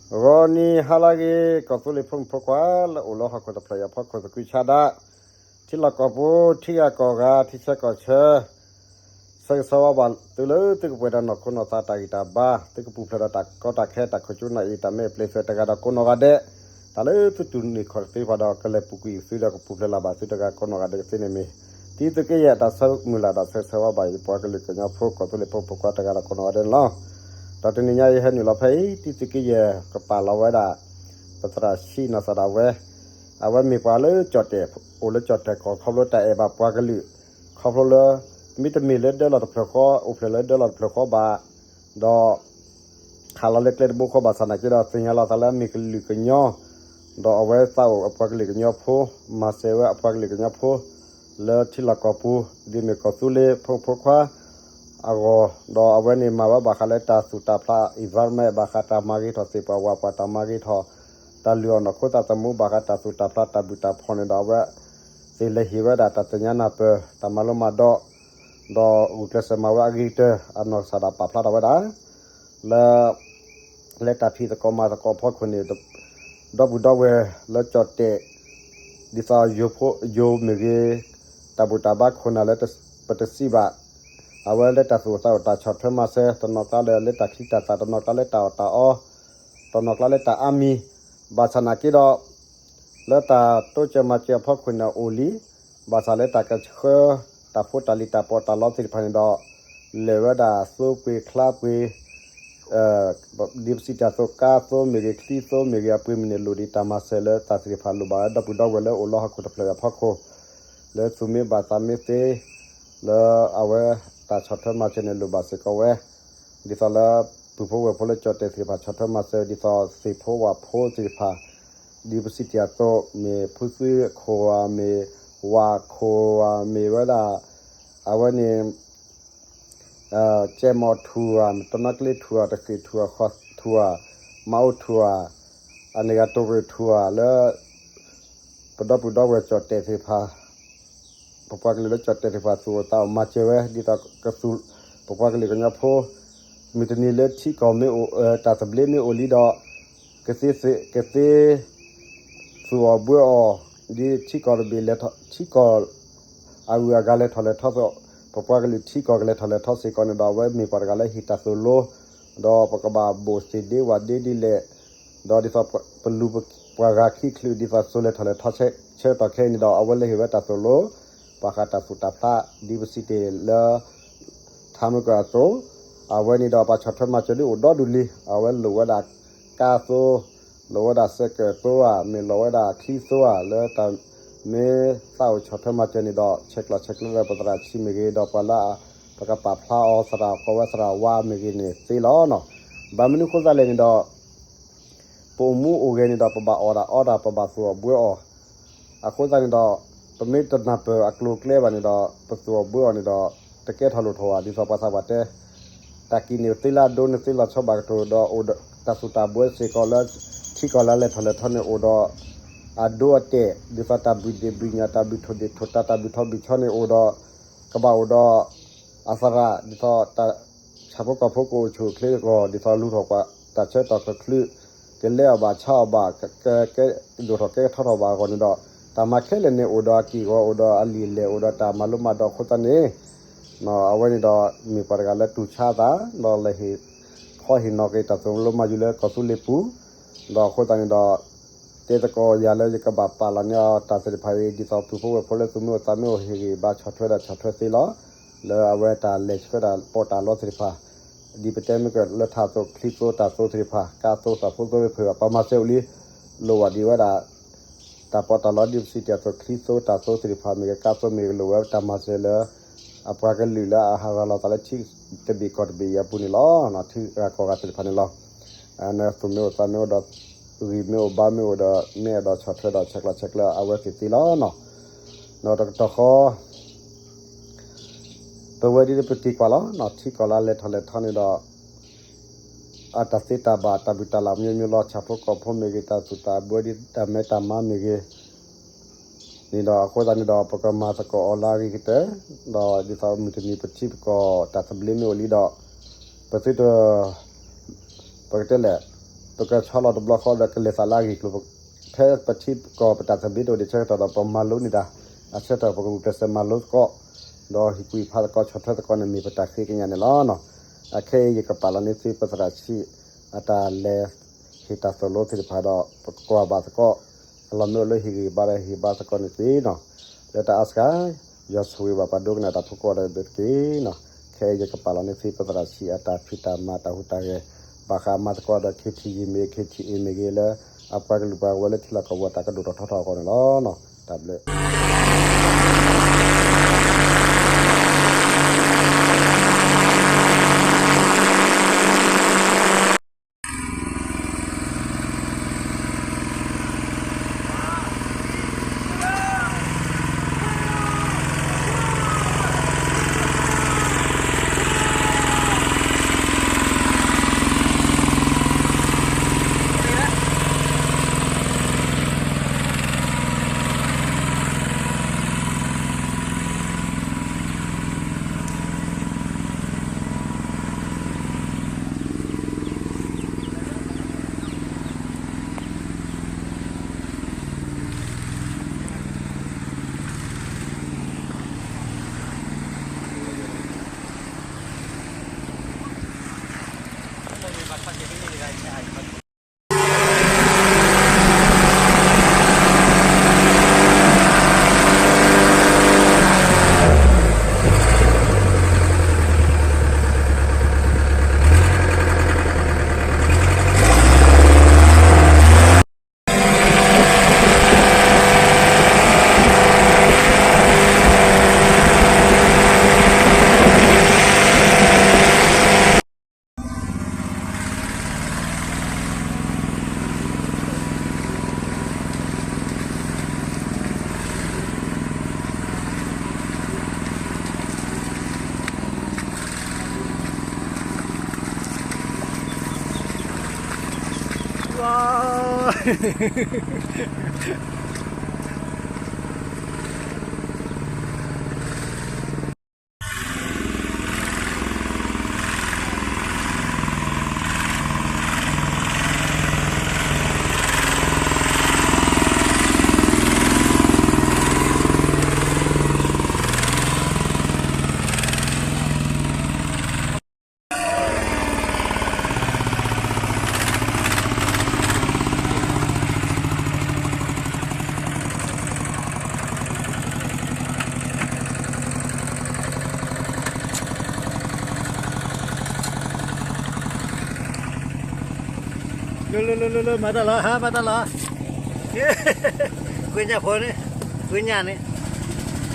ဂီၤနံၤဟါလၢအဂ့ၤ ကီၢ်သူလ့ၤဖိမုၣ်ဖိခွါ လၢအိၣ်လၢဟီၣ်ခိၣ်တဖျၢၣ်အံၤအဖီခိၣ်သကုၤဆါဒၣ်, ထံလီၢ်ကီၢ်ပူၤ ထံဂၤကီၢ်ဂၤ ထံဆၢကီၢ်ဆၢ ဆၢဂ့ၤဆၢဝါဘၣ်သုလၢသုကပှဲၤဒီးနီၢ်ခိနီၢ်သးတၢ်ဂံၢ်တၢ်ဘါ, သုကပူၤဖျဲးဒီးတၢ်ကီတၢ်ခဲ တၢ်ခိၣ်ကၠူနၢ်အံၤ တၢ်မဲအပျ့ၤသွဲၣ်တဂၤဒီးကိးနီၢ်ဂၤဒဲး, တၢ်လၢသုတူၢ်န့ၢ်ခီၣ်တသ့တဖၣ်ဒီး ကလဲၤပူၤကွံာ်သုဒီးကပူၤဖျဲးလၢ်ဘၣ်သုတဂၤကိးနီၢ်ဂၤဒဲးကသ့န့ၣ်မ့ၢ် တံသုးက့ယဲၢ်တၢ်ဆၢမုၢ်လၢ်ဒီးဆၢဂ့ၤဆၢဝါဘၣ်ယပှၤကလုာ်ကညီဖိ ကီၢ်သူလ့ၤဖိမုၣ်ဖိခွါတဂၤဒီးကိးနီၢ်ဂၤဒဲးန့ၣ်လီၤ. ဒီးတနံၤညါအံၤဟဲနုာ်လီၤဖဲအံၤ တံသုးက့ယဲၢ်ကပာ်လီၤဝဲဒၣ် ပသရၣ်ဆံးနီၢ်သးဒၣ်ဝဲ, အဝဲမ့ၢ်ပှၤလၢကၠီၣ်တဲၣ် အိၣ်လၢကၠီၣ်တဲၣ်ကီၢ်ခီဖျိတၢ်အဲၣ်ဘၣ်ပှၤကလုာ်, ခီဖျိလၢ မ့တမ့ၢ်လၢဒၢလီၢ်တဖျၢၣ်ဃီ အိၣ်ဖျဲၣ်လၢဒၢလီၢ်တဖျၢၣ်ဃီဘၣ်, ဒီး ခးလီၤလၢကျဲတဘိဃီဘၣ်ဆၣ်နာ်က့ဒီး သ့ၣ်ညါလီၤသးလၢအမ့ၢ်ကလုာ်ကညီ, ဒီးအဝဲသးအိၣ်အပှၤကလုာ်ကညီဖိ, မၤစၢၤဝဲအပှၤကလုာ်ကညီဖိ လၢထံလီၢ်ကီၢ်ပူၤ ဒ်မ့ၢ်ကီၢ်သူလ့ၤဖိမုၣ်ဖိခွါအဂီၢ်, ဒီးအဝဲန့ၣ်မၤဝဲဘၣ်ဃးလၢတၢ်သူၣ်တၢ်ဖျး environment ဘၣ်ဃးတၢ်မၤဂ့ၤထီၣ်သ့ၣ်ပှၢ်ဝၣ်ပှၢ် တၢ်မၤဂ့ၤထီၣ် တၢ်လုၢ်အီၣ်နီၢ်ခိသးသမူ ဘၣ်ဃးတၢ်သူၣ်တၢ်ဖျးတၢ်ဘျုးတၢ်ဖှိၣ်န့ၣ်ဒီး အဝဲသ့ၣ်လဲၤဟ့ၣ်ဝဲဒၣ်တၢ်သ့ၣ်ညါနၢ်ပၢၢ် တၢ်မၤလိမၤဒိး ဒီးဂုာ်ကျဲးစၢးမၤဝဲအဂ့ၤကတၢၢ် အနီၢ်ကစၢ်ဒၣ်ပာ်ဖျါထီၣ်ဝဲဒၣ် လၢ လၢတၢ်ဖံးသကိးမၤသကိးအဖီခိၣ်န့ၣ် ဒီပုၢ်ဒီဝဲၢ်လၢကၠီၣ်တဲၣ် ဒ်သိး ယိၤမ့ၢ်ဂ့ၤ တၢ်ဘူၣ်တၢ်ဘါခိၣ်နၢ်လၢပတစံးဘၣ် အဝဲလၢတၢ်သူၣ်အိၣ်သးအိၣ်တၢ်ဆီၣ်ထွဲမၤစၢၤ တနီၤကျါလၢ လၢတၢ်ချံတၢ်သၣ် တနီၤကျါလၢတၢ်အီၣ်တၢ်အီ တနီၤကျါလၢတၢ်အါမံၤ ဘၣ်ဆၣ်နာ်က့ဒီး လၢတၢ်တိစၢၤမၤစၢၤအဖီခိၣ်န့ၣ်အိၣ်လံ, ဘၣ်ဆၣ်လၢတၢ်ကဆှၢ တၢ်ဖိတၢ်လံၤတၢ်ပီးတၢ်လီသ့ၣ်တဖၣ်န့ၣ်ဒီး လဲၤဝဲဒၣ်သိပှ့ၤချါပှ့ၤ ဒ်ပစံးတၢ်အသိး ကါသိမ့ၢ်ဂ့ၤ ချံသိမ့ၢ်ဂ့ၤ အပှ့ၤမ့ၢ်န့ၣ် လိၣ်ဒံးတၢ်မၤစၢၤလၢတၢ်သ့ၣ်တဖၣ်လိၣ်ဘၣ်ဝဲဒီပုၢ်ဒီဝဲၢ်လၢအိၣ်လၢဟီၣ်ခိၣ်တဖျၢၣ်အံၤအဖီခိၣ် လၢသူၣ်မ့ၢ်ဘၣ်သးမ့ၢ်သ့ လၢအဝဲတၢ်ဆီၣ်ထွဲမၤစၢၤန့ၣ်လိၣ်ဘၣ်စ့ၢ်ကီးဝဲ ဒ်သိးလၢ ပုၢ်ဖိဝဲၢ်ဖိလၢကၠီၣ်တဲၣ်သ့ၣ်တဖၣ်ဆီၣ်ထွဲမၤစၢၤ ဒ်သိးသ့ၣ်ဖိဝၣ်ဖိသ့ၣ်တဖၣ် ဒ်ပစံးတၢ်အသိး မ့ၢ်ဖုသုခိၣ်ဧါ မ့ၢ်ဝၣ်ခိၣ်ဧါ မ့ၢ်ဝဲဒၣ် အဝဲန့ၣ် ကဲမီၤထူၣ်ဧါ တနီၤကျ့ထူၣ်ဧါ တဃ့ၢ်ထူၣ်ဧါ ဃီထူၣ်ဧါ မၤအိၣ်ထူၣ်ဧါ အန့ၣ်ဂၤတရ့ၣ်ထူၣ်ဧါ လၢ ပဒီပုၢ်ဒီဝဲၢ်ကၠီၣ်တဲၣ်သ့ၣ်တဖၣ် ပပှၤကလုာ်လၢကၠီၣ်တဲၣ်သ့ၣ်တဖၣ် သူၣ်အိၣ်သးအိၣ်မၤစၢၤဝဲ ဒ်သိးကသူ ပပှၤကလုာ်ကညီဖိ မုၢ်တနံၤလၢထံကီၢ်မ့ၢ်အိၣ် တၢ်သဘျ့မ့ၢ်အိၣ်လံဒီး ကသ့ ကသ့ သူၣ်အီၣ်ဘှၢအီၣ် ဒ်ထံကီၢ်တဘ့ၣ်လဲၤထီၣ် ထံကီၢ် အဂုၤအဂၤလဲၤထီၣ်လဲၤထီသိး ပပှၤကလုာ်ထံကီၢ်ကလဲၤထီၣ်လဲၤထီစ့ၢ်ကီးန့ၣ်ဒီး အဝဲမ့ၢ်ပှၤတဂၤလၢဟ့ၣ်တၢ်သိၣ်လိ ဒီးပကဘၣ်ဘိၣ်သ့ၣ်ဒ့ဝၣ်ဒ့ဒ်လဲၣ် ဒီးဒ်သိးပလူၤပှၤဂၤခံချုး ဒ်သိးစိၤလဲၤထီၣ်လဲၤထီဆၢကတီၢ်ခဲအံၤန့ၣ်ဒီး အဝဲလဲၤဟ့ၣ်ဝဲတၢ်သိၣ်လိ ဘၣ်ဃးတၢ်သူၣ်တၢ်ဖျး ဒ်ပစံးတ့ၢ်လၢ ထါမုၢ်ကၢၢ်အသိး အဝဲန့ၣ်ဒီးပှၤဆီၣ်ထွဲမၤစၢၤဒ်အိၣ်ဒီဒူၣ်လံ အဝဲလိၣ်ဝဲဒၣ် ကါသိ လိၣ်ဝဲဒၣ်စဲးကၢၣ်သိဧါ မ့ၢ်လိၣ်ဝဲဒၣ်ချံသိဧါ လၢတၢ်မ့ၢ်သးအိၣ်ဆီၣ်ထွဲမၤစၢၤန့ၣ်ဒီး ဆဲးကျိးဆဲးကျၢလၢပသရၣ်ဆံးမ့ၢ်ဂ့ၤ ဒီးပှၤလၢ ပကပာ်ဖျါအီၤသရၣ်ကိးဝဲသရၣ်ဝါမ့ၢ်ဂ့ၤန့ၣ်သ့လီၤနီၤ. ဘၣ်မနုၤအဃိသတးလဲၣ်န့ၣ်ဒီး ပအိၣ်မူအိၣ်ဂဲၤန့ၣ်ဒီး ပဘၣ်အီၣ်တၢ်အီတၢ် ပဘၣ်သူၣ်အီၣ်ဘှၢအီၣ် အဃိသတးန့ၣ်ဒီး ပမ့ၢ်တနၢ်ပၢၢ်အကျိၤအကျဲဘၣ်န့ၣ်ဒီး ပသူၣ်အီၣ်ဘှၢအီၣ်န့ၣ်ဒီး တကဲထီၣ်လိၣ်ထီၣ်ဘၣ် ဒ်သိးပှၤသးပှၢ်တဲ တၢ်ကံၣ်န့ၣ်သ့လၢအဒိန့ၣ်သ့လီၤဆီဘၣ်ကတိၤဒီး အိၣ်ဒီးတၢ်သူၣ်တၢ်ဘှၢစ့ၢ်ကီးလၢ ထံကီၢ်လၢလဲၤထီၣ်လဲၤထီန့ၣ်အိၣ်ဒီး အဒိအတဲာ် ဒ်သိးတၢ်ဘုၣ်ဒ့ၣ်ဘုၣ်ညၣ် တၢ်ဘုၣ်ထိၣ်ဒ့ၣ်ထိၣ်တၢ် တၢ်ဘုၣ်ထီၣ်ဘုၣ်ဆီန့ၣ်အိၣ်ဒီး ကဘၣ်အိၣ်ဒီး အသရၣ် ဒ်သိးတၢ် ဆၣ်ဖိကီၢ်ဖိကအိၣ်ဆူၣ်အိၣ်ချ့အဂီၢ် ဒ်သိးလူၤထီၣ်ပှၤတၢ်ဆၢကတီၢ်ခဲချုး ကလဲအီၣ်ဘၣ်ဆါအီၣ်ဘၣ် က ကဲဒိၣ်ထီၣ်ကဲထီထီၣ်ဘၣ်အဂီၢ်န့ၣ်ဒီး တၢ်မၤခဲလၢာ်န့ၣ်အိၣ်ဒီးအက့ၢ်အဂီၤ အိၣ်ဒီးအလံာ်အလဲၢ် အိၣ်ဒီးတၢ်မၤလိမၤဒိးအဃိသတးန့ၣ် အဝဲန့ၣ်ဒီး မ့ၢ်ပှၤတဂၤလၢတူၢ်ဆါအသး ဒီးလဲၤဟ့ၣ် ခီဟ့ၣ်နီၤက့ၤတၢ်သိၣ်လိမၤယူၤလၢကီၢ်သူလ့ၤပူၤ ဒီးအဃိသတးန့ၣ်ဒီး တဲသကိးယၤလၢယကဘၣ်ပာ်လီၤန့ၢ်အီၤတၢ်သ့ၣ်တဖၣ်အံၤ ဒ်သိးပုၢ်ဖိဝဲၢ်ဖိလၢသူၣ်မ့ၢ်အိၣ်သးမ့ၢ်အိၣ်ဟ့ၣ်ဂံၢ်ဘါဆီၣ်ထွဲဒၣ်ဆီၣ်ထွဲသ့လီၤ. လၢအဝဲတၢ်လဲၤဆှၢတၢ်ပီးတၢ်လီသ့ၣ်တဖၣ် ဒ်ပတဲမ့ၢ်ကလၢထးအသိး ချံသိတၢ်သိသ့ၣ်တဖၣ် ကါသိသၣ်ဖိသိသ့ၣ်တဖၣ် ပှၤမၤစၢၤအိၣ်လံ လိၣ်ဝဲဒံးဝဲဒၣ် တၢ်ပီးတၢ်လီဒ်ပစံးတ့ၢ်အသိး ချံသိတၢ်သိသ့ၣ်တဖၣ်မ့ၢ်ဂ့ၤ ကါသိမ့ၢ်ဂ့ၤ လိၣ်ဝဲတၢ်မၤစၢၤလၢ အပှၤကလုာ်လၢအဟးဂီၤလီၤသးလၢထံတဘ့ၣ်ကီၢ်တဘ့ၣ်အံၤအပူၤန့ၣ်လီၤ. ထံဂၤကီၢ်ဂၤသ့ၣ်တဖၣ်န့ၣ်လီၤ. အသူၣ်မ့ၢ်အိၣ်သးမ့ၢ်အိၣ်ဒီး ဂံၢ်မ့ၢ်အိၣ်ဘါမ့ၢ်အိၣ်ဒီး မ့ၢ်အဲၣ်ဒိးဆီၣ်ထွဲဒီးဆဲးကျိးဆဲးကျၢအဝဲသ့ၣ်သ့လီၤ. ဒီးတကတီၢ်ဃီ ပဝဲဒ်ပသံကွၢ်လီၤ ထံကီၢ်လၢလဲၤထီၣ်လဲၤထီန့ၣ်ဒီး အတၢ်သ့တၢ်ဘၣ် တၢ်ဘုၣ်တၢ်လၢ်မံၤမံၤလီၤ ဆၣ်ဖိကီၢ်ဖိမ့ၢ်ဂ့ၤ တၢ်သူၣ်တၢ်ဘှၢဒ်တၢ်မဲတၢ်မါမ့ၢ်ဂ့ၤ န့ၣ်ဒီး အဃိသတးန့ၣ်ဒီး ပကမၤသကိးအီၤလၢအဂ့ၤကတၢၢ် ဒီးဒ်သိးမုၢ်တနံၤပထံပကီၢ်တၢ်သဘျ့မ့ၢ်အိၣ်လံဒီး ပသုတ ပကတဲလဲၣ် ပကဆီလီၤတဘျီဃီဒီးကလဲၤသးလၢအဂ့ၢ်ကျိၤ, ဖဲပထံပကီၢ်ပတၢ်သဘျ့တအိၣ်ဒံးဆၢကတီၢ်ဒီး ပမၤလိန့ၢ်တၢ်, အဆၢကတီၢ်ပကဂုာ်ကျဲးစၢးမၤလိသကိး, ဒီးဟ့ၣ်ကူၣ်ဟ့ၣ်ဖးသကိး ဆီၣ်ထွဲသကိးန့ၣ်မ့ၢ်ပတၢ်ဃ့ကညးန့ၣ်လီၤ. အခဲအံၤယကပာ်လီၤန့ၢ်သုပသရၣ်ဆံး အတၢ်လဲၤဟ့ၣ်တၢ်သိၣ်လိသ့ၣ်တဖၣ်ဒီး ပကကွၢ်ဘၣ်သကိး, အလီၢ်မ့ၢ်အိၣ်လၢဟ့ၣ်ဂံၢ်ဟ့ၣ်ဘါဒီးဟ့ၣ်ဘါသကိးန့ၣ်တက့ၢ်နီၤ. လၢတၢ်အါစှၤ ယွၤဆိၣ်ဂ့ၤဘၣ်ပှၤဒိကနၣ်တၢ်ဖိကိးဂၤဒဲးတက့ၢ်နီၤ. ခဲအံၤယကပာ်လီၤန့ၢ်သုပသရၣ်ဆံးအတၢ်ဖံးတၢ်မၤတၢ်ဟူးတၢ်ဂဲၤ ဘၣ်ဃးအမၤသကိးဒီး ခ့ထံယံၤ မ့ၢ်ဂ့ၤ ခ့ထံအ့ၣ် မ့ၢ်ဂ့ၤလၢ အပှၤကလုာ်ပှၤကဝီၤလၢထံလီၢ်ကီၢ်ပူၤအတၢ်ကဒိၣ်ထီၣ်ထီထီၣ်အဂီၢ်န့ၣ်လီၤ. တၢ်ဘျုးလၢလၢလၢလၢလၢ မၤတၢ်လီၤ ဟါ မၤတၢ်လီၤ, ဃ့ညၣ်ဖိန့ၣ်, ဃ့ညၣ်န့ၣ်,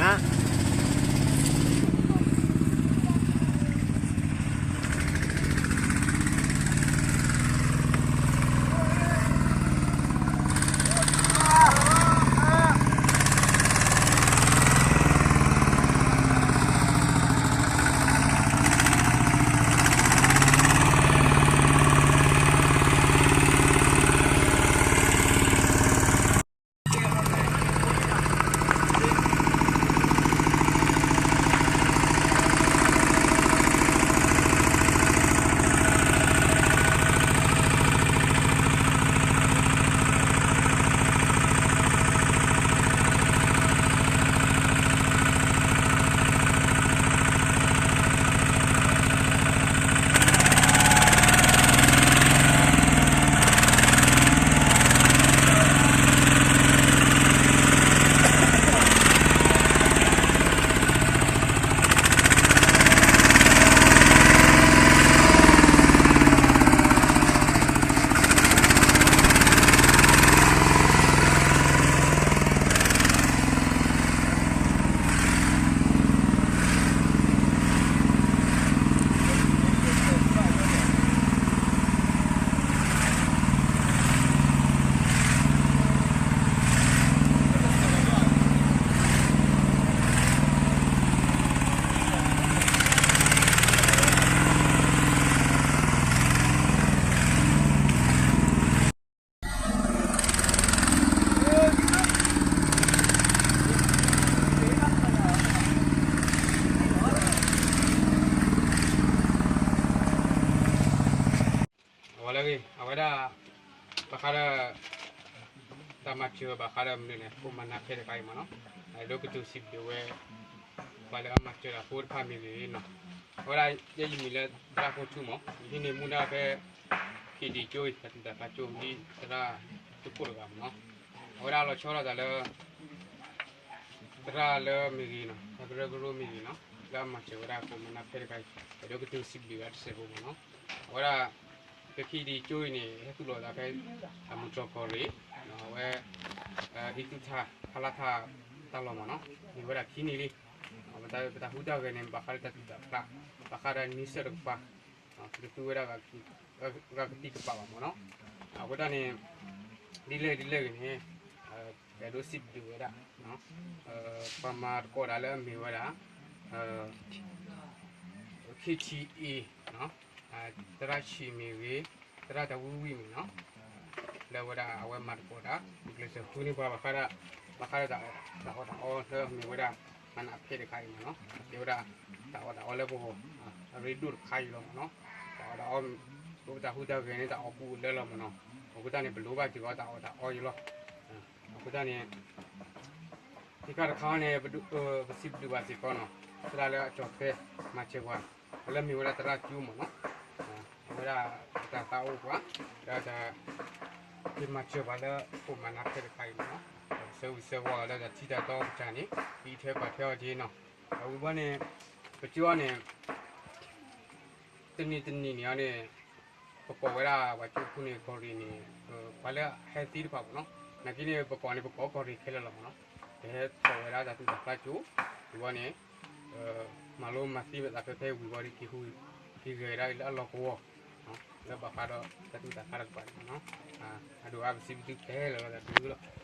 ဟါ. ဘၣ်ဃးဒီး တၢ်မၤစၢၤဘၣ်ဃးဒီးမနုၤန့ၣ် ခိၣ်မၤနၢ်ဖဲတခါအံၤမ့ၢ်နီၤ, ဒိကတုၤစံးဘျုးဝဲ ပှၤလၢအမၤစၢၤတၢ်ဖိတဖၣ်မ့ၢ်ဂ့ၤနီၤ, အဝဲဒၣ်ယဲယမံၤလၢသရၣ်ဖိထူမ့ၢ် ယဟံးန့ၢ်မူဒါဖဲ ခ့ဒံကၠိအံၤ တၢ်သူၣ်တၢ်ဖျးကၠိဒ်သရၣ်တခိၣ်တဂၤမ့ၢ်နီၤ, အဝဲဒၣ်လီၤဆီဒၣ်တၢ်လၢ သရၣ်လၢမ့ၢ်ဂ့ၤနီၤ တၢ်ကရၢကရိမ့ၢ်ဂ့ၤနီၤ လၢအမၤစၢၤဝဲဒၣ်ခိၣ်မၤနၢ်ဖဲတခါအံၤ ဒိကတုၤစံးဘျုးဝဲဒၣ်တစဲးဖိမ့ၢ်နီၤ, အဝဲဒၣ် ပခံဒံကၠိအံၤန့ၣ် ဟဲသူၣ်လီၤသးဖဲ အမုၢ်တြီၢ်ကီၢ်ရ့ၣ် အဝဲ အံသူၣ်ထၣ်ဖးလါထၣ်တၢ်လီၢ်မ့ၢ်နီၤ, မ့ၢ်ဝဲဒၣ်ခံနံၣ်လံ, ပတၢ်ဟူးတၢ်ဂဲၤန့ၣ် ဘၣ်ဃးဒီးတၢ်သူၣ်တၢ်ဖျး ဘၣ်ဃးဒီးနံၣ်ဆၢၣ်တကပၤ ပတသူဝဲဒၣ် ဂၤကသံၣ်ကပၤဘၣ်မ့ၢ်နီၤ, အဃိသတးန့ၣ် ဒ်လဲၣ်ဒ်လဲၣ်ဂ့ၤန့ၣ် ပအဲၣ်ဒိးစံးဘျုးဝဲဒၣ် ပှၤမၤသကိးတၢ်လၢအမ့ၢ်ဝဲဒၣ် ခ့ထံအ့ သရၣ်ဆံးမ့ၢ်ဂ့ၤ သရၣ်တၢ်ဝံၣ်ဝံၣ်မ့ၢ်နီၤ, လၢဝဲဒၣ်အဝဲမၤသကိးတၢ် ကျဲးစၢးဃုန့ၢ်ပှၤဘၣ်ဃးဒီး ဘၣ်ဃးဒီးတၢ်အီၣ်တၢ်အီလၢမ့ၢ်ဝဲဒၣ် မၤနၢ်ဖဲတခါအံၤမ့ၢ်နီၤ, ကဲဝဲဒၣ် တၢ်အီၣ်တၢ်အီလၢပဂီၢ် အရ့ဒိၣ်တခါအံၤလီၤမ့ၢ်နီၤ, တၢ်အီၣ်တၢ်အီ ပတၢ်ဟူးတၢ်ဂဲၤန့ၣ် တၢ်အီၣ်ကူအီၣ်လၢလီၤမ့ၢ်နီၤ, အဃိသတးန့ၣ် ပလိၣ်ဘၣ်စ့ၢ်ကီးတၢ်အီၣ်တၢ်အီအံၤလီၤ, အဃိသတးန့ၣ် ခံခါတခါန့ၣ် ပစံးဘျုးဘၣ်စ့ၢ်ကီးနီၤ, သရၣ်လၢအကၠီၤသဲမၤစၢၤပှၤ လၢမ့ၢ်ဝဲဒၣ်သရၣ်ကၠိမ့ၢ်နီၤ, အဝဲဒၣ်တၢ်သးအိၣ်ပှၤ ဒီးတၢ် က့ၤမၤစၢၤပှၤလၢခိၣ်မၤနၢ်ဖဲတခါအံၤမ့ၢ်နီၤ, ဆၢဂ့ၤဆၢဝါလၢတၢ်ထံတၢ်တီကစၢ်န့ၣ် ဒ်ထဲပှၤထဲအီၤက့ၤနီၤ, အဝံၤဘီန့ၣ် ပကၠိန့ၣ် တနံၤတနံၤန့ၣ်န့ၣ် ပကိးဝဲဒၣ်ပှၤကၠိဖိန့ၣ် ကီၢ်ရ့ၣ်န့ၣ် ပှၤလၢဟဲသ့တဖၣ်မ့ၢ်နီၤ, နာ်က့န့ၣ် ပကိးန့ၣ် ပကိးကီၢ်ရ့ၣ်ခဲလၢာ်လီၤမ့ၢ်နီၤ, ပဟဲထီၣ်ဝဲဒၣ်တၢ်သူၣ်တၢ်ဖျးကၠိ ဝံၤဘီန့ၣ် မၤလိမၤသ့မ့ၢ်သးဖဲဖဲဝံၤဘီဒီး က့ၤဟူးက့ၤဂဲၤဒၣ်လၢအလီၢ်ကဝီၤ လၢဘၣ်ဃးဒီးတၢ်သူၣ်တၢ်ဖျးတကပၤန့ၣ်မ့ၢ်နီၤ, အဒိၣ်အါပစံးဘျုးခဲလၢာ်လီၤ တၢ်ဘျုးလီၤ.